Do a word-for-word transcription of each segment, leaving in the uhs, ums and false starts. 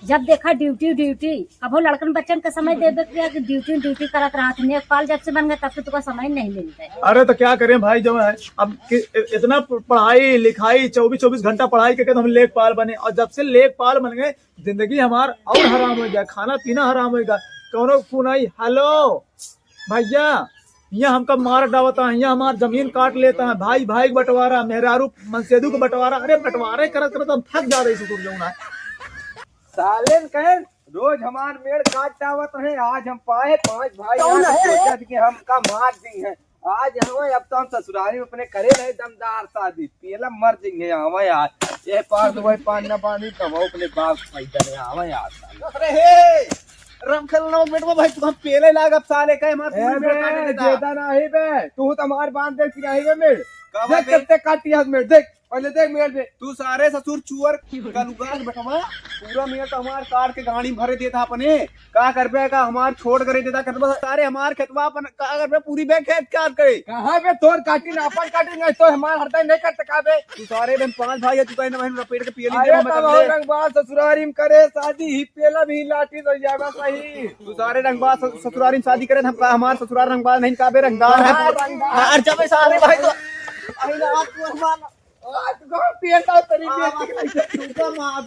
जब देखा ड्यूटी ड्यूटी, कभो लड़कन बच्चन का समय देबे के कि ड्यूटी ड्यूटी करत रहत। लेखपाल जब से बन गए तब से तुका समय नहीं मिलता है। अरे तो क्या करें भाई, जो है अब कि इ-, इतना प-, पढ़ाई लिखाई, चौबीस चौबीस घंटा पढ़ाई करके तो हम लेखपाल बने, और जब से लेखपाल बन गए जिंदगी हमार और हराम हो गया, खाना पीना हराम हो गया। कौनो फोन आई, "हेलो भैया, यहाँ हमका मार डावता है, यहाँ हमार जमीन काट लेता है, भाई भाई के बंटवारा, मेहरारू मनसेदू के बंटवारा।" अरे बंटवारे करत करत हम थक जा रही ससुर जौन है। सालेन कहे रोज हमार मेड़ काट डावत रहे, आज हम पाए पांच भाई कौन आज है रे? सोचत कि हमका मार दी है। आज हम, अब तो हम ससुरारी में अपने करे रहे दमदार शादी, पेला मर जाएंगे। आवे यार, ये पार तो भाई पान ना पानी तो हम अपने बाप पैदा नहीं। आवे यार। अरे हे, रामखेल ना बेटवा भाई, तू हम पेले लाग, अब साले का हमार ए पूरी मेड़ काट बे, देता। जेदा नहीं बे, तू तो हमार बांध दे कि नहीं बे मेड़। का देख बात है? कितने काटी हाथ में, देख। पहले देख मेल में। तू सारे ससुर चुअर कलुगार बेटवा, पूरा मेल तो हमार काट के गाड़ी में भरे देता अपने। का करबे का हमार छोड़ करे देता खेतवा, सारे हमार खेतवा अपन का करबे पूरी बे खेत काट के। कहाँ बे तोर काटी ना अपन काटी नहीं तो हमार हरदम नहीं करते का बे। तू सारे बहन पांच भाई है, तू कहीं ना बहन लपेट के पियली अरे दे हम तब कर ले। और रंगबाज ससुरारी में करे शादी ही पेला भी लाठी तो जावा सही। तू सारे रंगबाज सस-, ससुरारी में शादी करे हम का हमार ससुरार रंगबाज नहीं का बे रंगदार है हाँ, तू। रंगबाज। हाँ, अच्छा बे सारे भाई तो अरे यार तू हमार आज को पेट और तेरी बेटी का इज्जत दूंगा मैं आज।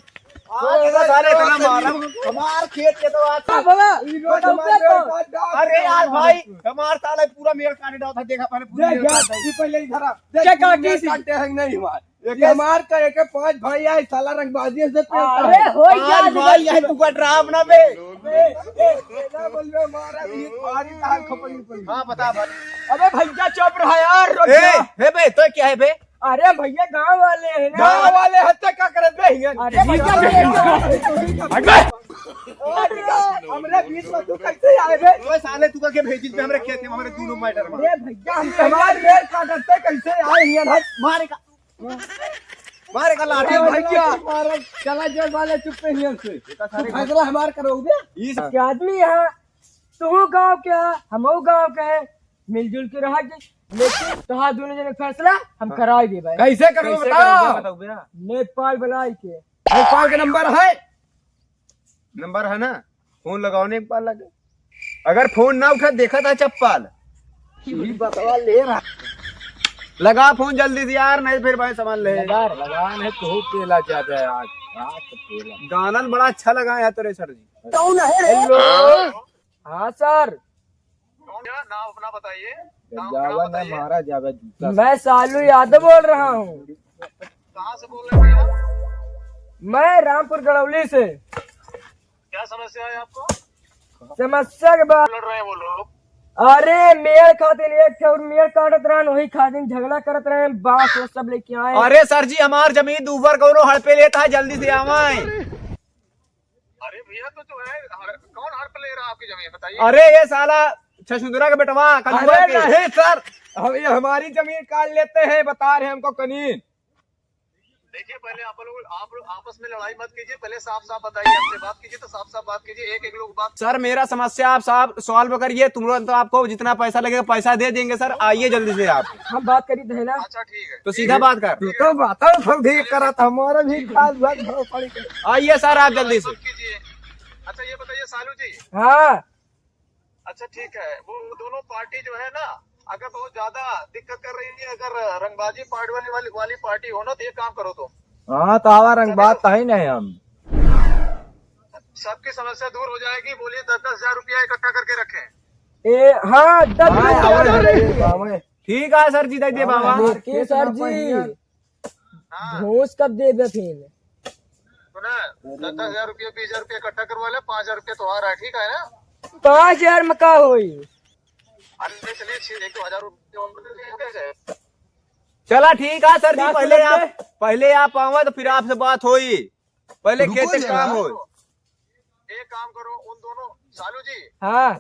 आज तो सारे इतना मारा, हमार खेत के तो आज का बोला? ई रोज हमारे तो काट डाल अरे यार भाई, हमार साले पूरा मेड़ काटे डाल था, देखा पहले पूरा देख मेड़ यार, काट डाल। ये पहले इधर आ। देख, क्या तू काटी मेड़ सी? काटे हैं नहीं हमार। एक ये हमार का एक पांच भाई आए, साला रंगबाजी से पेड़ अरे काटे। हो पांच यार, भाई आए, तू कट रहा अपना बे। ए, ए, ए, ना बोल रहे, हमारा भी भारी तार खपड़ी पड़ी। हाँ, बता भाई। अबे भैया चुप रहा यार, रुक ए, जा। हे बे, तो क्या है बे? अरे भैया, गांव वाले हैं ना। गांव वाले हत्या का करत बे हियन? अरे भैया, हट बे। अरे, हमरे बीच में तू कैसे आए बे? ओए साले, तू का के भेजिल बे हमरे खेत में, हमरे दोनों मैटर में? अरे भैया, हम हमारे मेल काटत थे, कैसे आए हियन? हट। मारे का, मारे का लाठी अरे भैया। मारे, चला जेल वाले चुप पे हियन से। तू फैसला हमार करो बे। इस के आदमी यहाँ, तू गांव के, हमहू गांव के, मिलजुल के रहा जी। लेकिन तोहार दोनों जने फैसला हम कराई देबे। कैसे करबे कैसे बताओ? करबे बताओ बेटा। नेपाल बुलाई के। नेपाल के नंबर है? नंबर है ना? फोन लगाओ नेपाल लगे। अगर फोन ना उठा, देखा था चप्पल। यही बतवा ले रहा। लगा फोन जल्दी से यार, नहीं फिर भाई समझ ले। लगा, लगा नहीं तो पेला ज्यादा है आज। आज तो पेला। गाना बड़ा अच्छा लगा है तेरे सर जी। कौन है रे? हेलो। हाँ सर। कौन है? नाम अपना बताइए। नाम, नाम जावा ना बताइए। मारा जावा जूता। मैं सालू यादव बोल रहा हूँ। कहाँ से बोल रहे हैं भैया? मैं रामपुर गड़ौली से। क्या समस्या है आपको? समस्या के बात लड़ रहे हैं वो लोग। अरे मेड़ खातिर एक ठे और मेड़ काटत रहन, वही खातिर झगड़ा करत रहे, बांस वो सब लेके आए। अरे सर जी, हमार जमीन दूबर कौनो हड़पे लेता है, जल्दी से आवाए। अरे भैया, तो जो है, हर-, कौन हड़प ले रहा आपकी जमीन, बताइए। अरे ये साला छछुंदरा का बेटवा, कलुआ अरे के। नहीं सर, हम, ये हमारी जमीन काट लेते हैं, बता रहे हैं हमको कनीन। देखिए, पहले आप लोग, आप लोग आपस में लड़ाई मत कीजिए, पहले साफ साफ बताइए, हमसे बात कीजिए तो साफ साफ बात कीजिए, एक एक लोग बात। सर, मेरा समस्या आप साहब सॉल्व करिए, तुरंत आपको जितना पैसा लगेगा पैसा दे देंगे सर, आइए जल्दी से आप। हम बात करी थे ना। अच्छा, ठीक है। तो सीधा बात कर। तू तो बात है, सब ठीक करा था, हमारा भी खाल भाग भाव पड़ी। आइए सर, आप जल्दी से। मत कीजिए। अच्छा, ये बताइए सालू जी। हाँ। अच्छा, ठीक है, वो दोनों पार्टी जो है ना, अगर बहुत ज्यादा दिक्कत कर रही है, अगर रंगबाजी पार्टी वाली, वाली, वाली पार्टी हो ना, तो ये काम करो तुम। हाँ, तो आवा रंगबाज तो है नहीं हम। सबकी समस्या दूर हो जाएगी। बोलिए, दस दस हजार रुपया इकट्ठा करके रखें। ए, हाँ, दस हाँ, दस हजार आवा रुपया। रे, आवा। ठीक है सर जी, दे दे बाबा। हाँ, लेकिन सर जी, हाँ। घूस कब देबे फिर? सुना, दस दस हजार रुपया, बीस हजार रुपया इकट्ठा करवा ले, पाँच हजार रुपया तुम्हारा है, ठीक है ना? पाँच हजार में का होई? अरे चलिए, छह, एक दो हजार रुपया और दे दीजिए। चला ठीक है सर जी, क्या पहले समझ आप, में? पहले आप आवा तो फिर आपसे बात होई, पहले रुको खेत से जरा। काम होई। एक काम करो, उन दोनों, सालू जी, हाँ।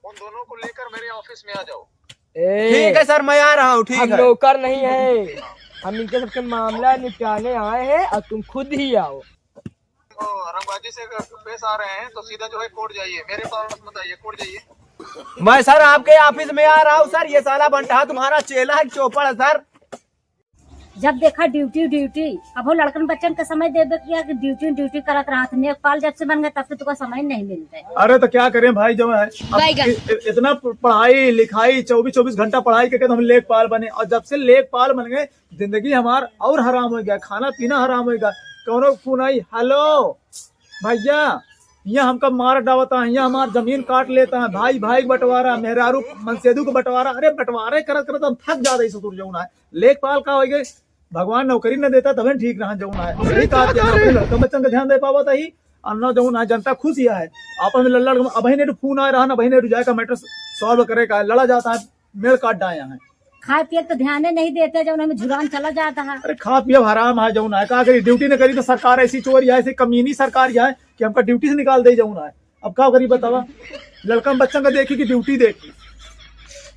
उन दोनों को लेकर मेरे ऑफिस में आ जाओ। ए, ठीक है सर, मैं आ रहा हूँ, ठीक हम है। नौकर नहीं है, हम इनके सबके मामला निपटाने आए हैं और तुम खुद ही आओ। तो रंगबाजी से अगर पेश आ रहे हैं तो सीधा जो है कोर्ट जाइए, मेरे पास मत आइए, कोर्ट जाइए। मैं सर आपके ऑफिस में आ रहा हूँ सर, ये साला बंटा तुम्हारा चेला है, चोपड़ है सर। जब देखा ड्यूटी ड्यूटी, कबो लड़कन बच्चन के समय देबे किया कि ड्यूटी ड्यूटी करत रहत। लेखपाल जब से बन गए तब से तुका समय नहीं मिल रहे। अरे तो क्या करें भाई, जो है अब बैगन। इ-, इ-, इतना प-, पढ़ाई लिखाई, चौबीस चौबीस घंटा पढ़ाई करके तो हम लेखपाल बने, और जब से लेखपाल बन गए जिंदगी हमार और हराम होइ गया, खाना पीना हराम होइ गया। कौनो फोन आई, "हेलो भैया, यहाँ हमका मार डावता है, यहाँ हमार जमीन काट लेता है, भाई भाई के बंटवारा, मेहरारू मनसेदू के बंटवारा।" अरे बंटवारे करत करत हम थक जाते हैं ससुर जौन है। लेखपाल का होइ गए, भगवान नौकरी न देता तबे ठीक रहा जौन है। सही कहा, अपने लड़का बच्चन का ध्यान दे पावत ही, और न जौन है जनता खुश ही है। आपस में लड़ लड़ के अबही नहीं फोन आ रहा ना, अबही नहीं जाए का मैटर सॉल्व करे का है, लड़ा जाता है, मेल काट डाए हैं। खाए पिए तो ध्यान नहीं देते, जौन हमें झुरान चला जाता है। अरे खा पिए हराम है जौन है, का करी, ड्यूटी न करी तो सरकार ऐसी चोर है, ऐसी कमीनी सरकार है कि हमका ड्यूटी से निकाल दे जौन है। अब का करी बतावा, लड़कन बच्चन का देखी कि ड्यूटी देखी,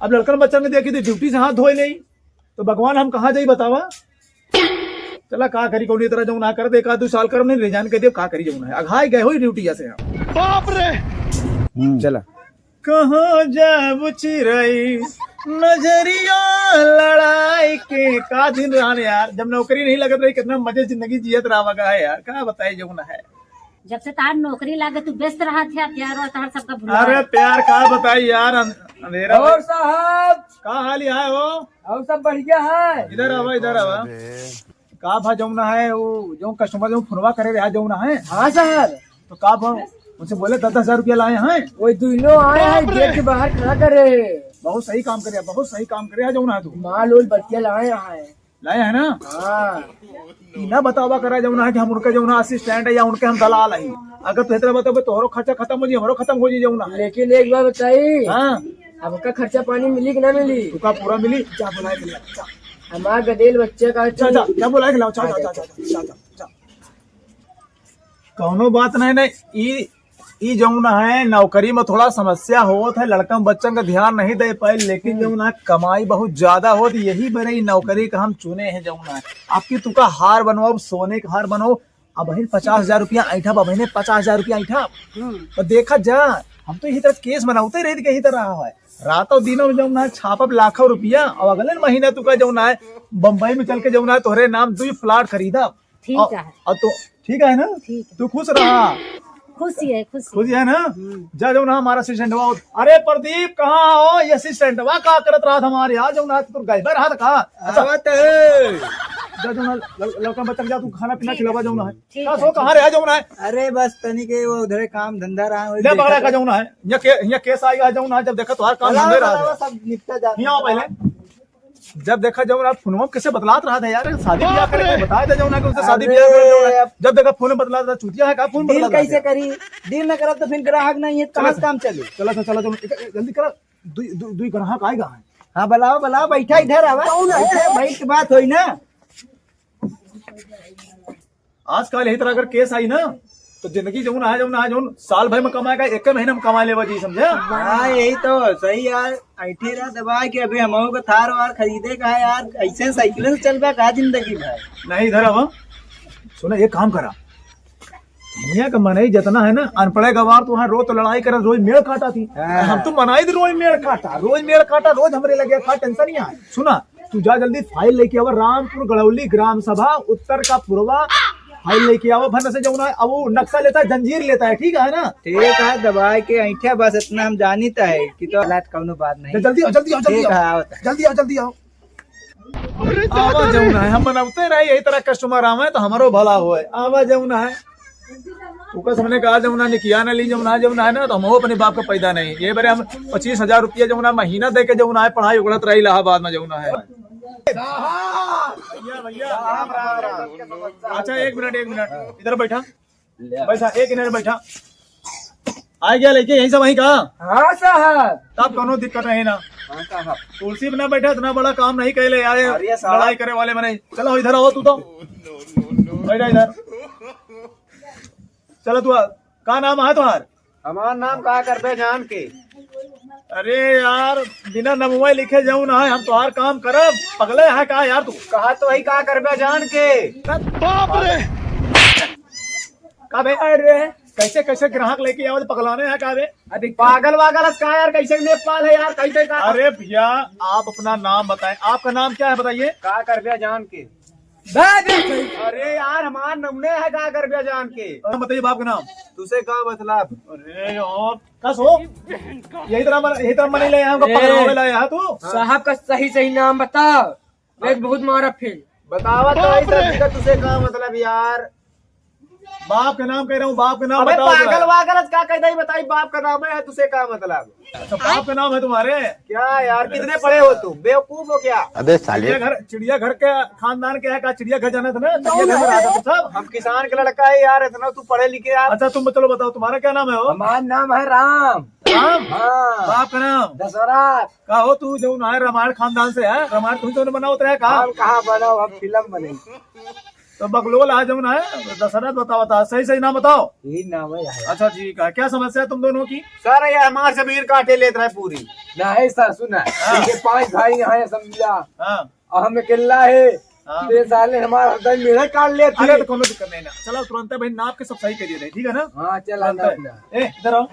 अब लड़कन बच्चन का देखी तो ड्यूटी से हाथ धोए ले, तो भगवान हम कहाँ जाई बतावा। चला का करी, कौनी तरह जौन है कर दे, एक आध दो साल कर नहीं, रिजाइन कर दे, का करी जौन है, अघाई गए हो ड्यूटी से हम। बाप रे। हम्म। चला। कहाँ जाबू चिरई नजरिया लड़ाई के, का दिन रहन यार, जब नौकरी नहीं लगत रही, कितना मजे जिंदगी जियत रहा है यार, का बताई जौन है। जब से तार नौकरी लागे तू व्यस्त रहत है, प्यार और तार सबका भुला। अरे प्यार का बताई यार, अन-, अंधेरा और हो। साहब। का हाल है हो? और सब बढ़िया है। इधर आवा, इधर आवा। का भा जौन है, वो जौन कस्टमर जौन फोनवा करे रहा जौन है? हाँ सर। तो का भा उनसे बोले दस दस हजार रुपया लाए हैं? वही दोनों आए हैं, बाप रे। गेट के बाहर खड़ा करे। बहुत सही काम करे, बहुत सही काम करे, जौन है तू। माल उल बतिया लाए हैं। लाए है ना? हाँ। ई ना बतावा करा जौन है कि हम उनके जौन है असिस्टेंट है या उनके हम दलाल है। अगर तू इतना बतावे तोहरो खर्चा खत्म हो जाई, हमरो खत्म हो जाई जौन है। लेकिन एक बात बताई, हाँ। हमका खर्चा पानी मिली कि ना मिली? तुका पूरा मिली। जा बुलाए के ले, जा। हमार गदेल बच्चे का जा, जा, जा बुलाए के लाओ, जा, जा, जा, जा, जा, जा, जा। कौनो बात नहीं, नहीं, ई, ई जौन है, नौकरी में थोड़ा समस्या होत है, लड़कन बच्चन का ध्यान नहीं दे पाए, लेकिन हम्म। जौन है, कमाई बहुत ज्यादा होत, यही बरे ई नौकरी का हम चुने हैं जौन है। आपकी तुका हार बनवाओ, सोने का हार बनवाओ, अबहिन पचास हजार रुपया ऐंठा, अबहिन पचास हजार रुपया ऐंठा। हम्म। तो देखा जा, हम तो यही तरह केस बनावते रहे थे, यही तरह है। रात और दिन में जौन है, छापब लाखों रुपया, और अगले महीना तुका जौन है, बम्बई में चल के जौन है, तोहरे नाम दुई प्लाट खरीदा। ठीक और, है। और तो ठीक है ना? ठीक है। तू खुश रहा। खुशी है, खुशी। खुशी है ना? हम्म। जा जौन है हमारा असिस्टेंट हुआ। अरे प्रदीप, कहाँ हो? ये असिस्टेंट हुआ का करत रहा था हमारे यहाँ जौन है, तू गए रहा था का? अच्छा। आवत है। जा जौन है, लड़-, लड़का बच्चा के जा, तू खाना पीना ठीक खिलावा है। जौन है। ठीक का है, सो ठीक कहाँ है। रहा जौन है? अरे बस तनी के वो उधरे काम धंधा रहा, वही ले देखा पकड़ा का था। जौन है, यहाँ के-, यहाँ केस आएगा जौन है, जब देखा तुम्हारा काम बलावा, धंधे रहा बलावा, है। सब निपटा जाता यहाँ आओ है। पहले। जब देखा जब आप फोनवा में कैसे बतलात रहा था यार, शादी ब्याह करे बाप रे। तो बताए थे जौन है कि उनसे शादी अरे ब्याह करे जौन है। अब जब देखा फोन में बतलात रहा, चूतिया है का फोन डील बतलात रहा कैसे है? करी? डील न करब तो फिर ग्राहक नहीं है, चला कहाँ से काम चली? चला सा, चला सा, एक, एक, जल्दी करा, दुई, दुई, दुई ग्राहक आएगा है। हाँ, बुलाओ, बुलाओ, बैठा इधर आवा। कौन है? बैठा, बैठ के बात होई ना। आजकल यही तरह अगर केस आई ना, तो जिंदगी जौन है, जौन है, जौन साल भर में कमाएगा, एक महीने में कमा लेवा जी, समझे? हाँ, यही तो सही यार। ऐठी रहा दबा के अभी हमहू को थार वार खरीदे का है यार, ऐसे साइकिल से चलबा का जिंदगी भर? नहीं, इधर आवा। सुना, एक काम करा, दुनिया का मनई जितना है ना, अनपढ़े गवार तो वहाँ रोज तो लड़ाई करत, रोज मेड़ काटा थी। हाँ। हम तो मनाई दे रोज मेड़ काटा, रोज मेड़ काटा, रोज हमरे लगे खा, टेंशन नहीं है। सुना, तू जा जल्दी फाइल लेके आवा, रामपुर गड़ौली ग्राम सभा उत्तर का पुरवा, फाइल लेके आवा, भर से जौन है, अब वो नक्शा लेता है, जंजीर लेता है, ठीक है ना? ठीक है, दबाए के ऐंठा बस इतना हम जानित है कि तो हालात कौनो बात नहीं। जल्दी आओ, जल्दी आओ, जल्दी ठीक आओ। है, आवत है। जल्दी आओ, जल्दी आओ। आवा जौन है, हम बनावते रहे, यही तरह कस्टमर आवे तो हमारो भला होए। आवा जौन है, ओकर सामने कहा जौन है, निकिया न ली जौन है, जौन है ना, तो हमहू अपने बाप का पैदा नहीं। ये बारे हम पच्चीस हजार रुपया जौन है, महीना दे के जौन है, पढ़ाई उगड़त रही इलाहाबाद में जौन है। भैया, भैया। अच्छा, एक मिनट, एक मिनट, इधर बैठा। बैठा, एक मिनट बैठा। आ गया लेके यहीं से वहीं का? हाँ साहब। तब कौनो दिक्कत नहीं ना। हाँ साहब। कुर्सी पे ना बैठा, इतना बड़ा काम नहीं कहले यार, अरे साहब। लड़ाई करे वाले मने। चलो इधर आओ तू तो। बैठा इधर। चलो तू आ। का नाम है तुम्हार? हमार नाम का करबे जान के? अरे यार, बिना नमवा लिखे जाऊं ना, हम तोहार काम करब। पगले है का यार तू? कहा तो वही का करबे जान के? बाप रे! का बे? अरे कैसे कैसे ग्राहक लेके आओ, पगलाने हैं का बे? अरे पागल वागल है का यार? कैसे नेपाल है यार? कैसे का? अरे भैया, आप अपना नाम बताएं, आपका नाम क्या है बताइए? का करबे जान के? अरे यार, हमार नमूने है का करबे जान के? हाँ, बताइए बाप का नाम। तुसे का मतलब? अरे यार, कस हो? यही तरह मन, यही तरह मन ले आया, ए, पकड़ावे लाया है तू? साहब का सही सही नाम बताओ, नहीं तो बहुत मारा फिर। बतावा तो, इस सब्जी का तुसे का मतलब यार? बाप का नाम कह रहा हूँ, बाप का नाम अबे बताओ पागल जरा। वागल का कहता ही बताई, बाप का नाम है, तुसे का मतलब? अच्छा, बाप का नाम है तुम्हारे? क्या यार, कितने पढ़े हो तुम? बेवकूफ हो क्या? अबे साले। चिड़ियाघर, चिड़ियाघर के खानदान के है का? चिड़ियाघर जाना था ना, चिड़ियाघर में रहा था तुम सब। हम किसान का लड़का है यार, इतना तू पढ़े लिखे यार। अच्छा, तुम चलो बताओ, तुम्हारा क्या नाम है हो? हमारा नाम है राम। राम? हाँ। बाप का नाम? दशरथ। का हो तू जो ना है रामायण खानदान से है? रामायण तुम तो बनावत रहे का? हम कहाँ बनाओ, हम फिल्म बने। तो बकलोल है जौन है, दशरथ बतावा था, सही सही नाम बताओ। यही नाम है यार। अच्छा ठीक है, क्या समस्या है तुम दोनों की? सर, ये हमार जमीन काटे लेत रहे पूरी। नहीं सर, सुना, हाँ। इनके पांच भाई हैं समझा। हाँ। और हम अकेला है। हाँ। तो ये साले हमार हरदम मेढ़क काट लेत अरे थे। तो कोनो दिक्कत नहीं ना, चलो तुरंत भाई नाप के सब सही कर दिए थे, ठीक है ना? हाँ, चला तुरंत। नाप ना। ए, इधर आओ।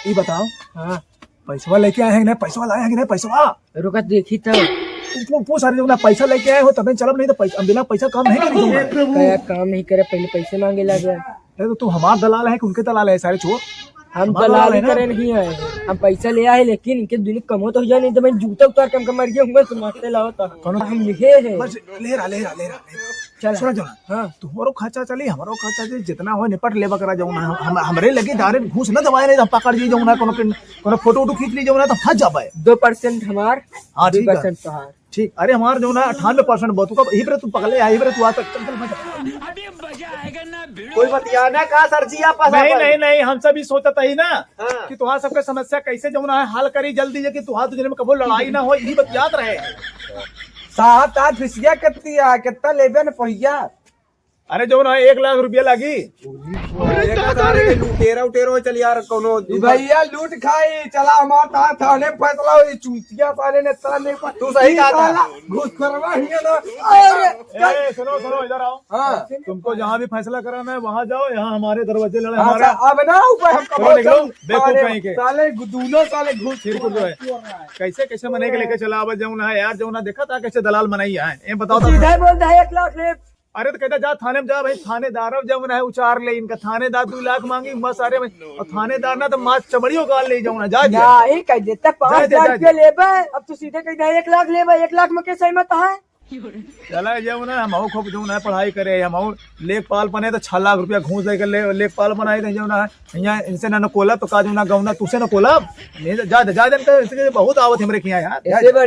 ई बताओ, हाँ। पैसवा लेके आए हैं कि नहीं? पैसवा लाए हैं कि नहीं? पैसवा। रुका देखी तो। पू-, पू-, पूछ, अरे, जब ना पैसा लेके आए हो, तबे चलब, नहीं तो पैसा, बिना पैसा काम नहीं करी तुम। कया काम नहीं करे, पहले पैसे मांगे लगे। अरे, तो तू हमार दलाल है कि उनके दलाल है, सारे चोर? हम हमार दलाल दलाल ही है ना? करे नहीं है, हम पैसा ले आए, लेकिन इनके दुनू कमो तो हो जाए, नहीं तो मैं जूता उतार के हमका मर गया हूँ, बस मारते लाओ तो। कौनो हम लिखे हैं। बस, ले रहा, ले रहा, ले रहा, ले रहा। चल। सुना, सुना। हाँ। तुम्हारो खर्चा चली, हमारो खर्चा चली, जितना हो निपट लेबा करा जौन है। हम, हम, हमरे लगे direct घूस न दबाए, नहीं तो हम पकड़ जी जौन है, कोनो के, कोनो फोटो वोटो खींच ली जौन है, तो फंस जाबे। दो percent हमार, हाँ, ठीक है। दो percent तोहार। ठीक, अरे हमार जौन है अट्ठानबे percent बहुत, तू कब, यही पर तू पकड़ले, यही पर तू आ, चल, चल, चल, फंस जा। कोई बतियाना का सर जी आपस नहीं, आपस? नहीं, नहीं, हम सब ई सोचत ही ना हाँ। कि तुहार सबके समस्या कैसे जौन है हल करी जल्दी, जे कि तुहार दुजने में कबो लड़ाई ना हो, यही बतियात रहे। साहब, तार फिसिया कितनी है? कितना लेबे न पहिया? अरे, जौन है, एक लाख रुपया लागी। एक हजार के लुटेरा उटेरा हो, चल यार, कौनो ई भैया लूट खाई, चला हमार था-, थाने फैसला हो, ये चूतिया साले ने इतना नहीं पा-, तू सही कहा था। साला घुसखोरवा ही है ना। अरे, ए, सुनो, सुनो, इधर आओ। हाँ। तुमको जहाँ भी फैसला कराना है, वहाँ जाओ, यहाँ हमारे दरवाजे लड़े हाँ, हमारे। सा-, अब ना ऊपर हम चलो, निकलो, बेवकूफ साले, कहीं के। साले, दोनों साले घुस सिर को जो है। कैसे, कैसे मने के लेके चला, अब जौन है यार, जौन है, देखा था कैसे दलाल बनाई है, ये बताओ तो। सीधे बोल दे, एक लाख ले। अरे तो कहता, "जा थाने में जा भाई, थानेदार अब जौन है उचार ले इनका, थानेदार दो लाख मांगी, बस अरे भाई, और थानेदार ना तो मार चमड़ियों का ले जाऊँ ना, जा, जा।" नहीं, कह देता, जा, "पाँच लाख रुपया लेबे, अब तू सीधे कह दे, एक लाख लेबे, एक लाख में के सहमत है?" चला जौन है, हम खूब जौन है पढ़ाई करे, हम लेखपाल बने तो छह लाख रुपया घूस दे के ले, लेखपाल बनाए थे जौन है, यहाँ इनसे ना नकोला तो का जौन है गौना तुसे नकोला, नहीं तो जा, जा, जा, इनका इसके बहुत आवत हमरे किया यार, जा, ऐसे जा।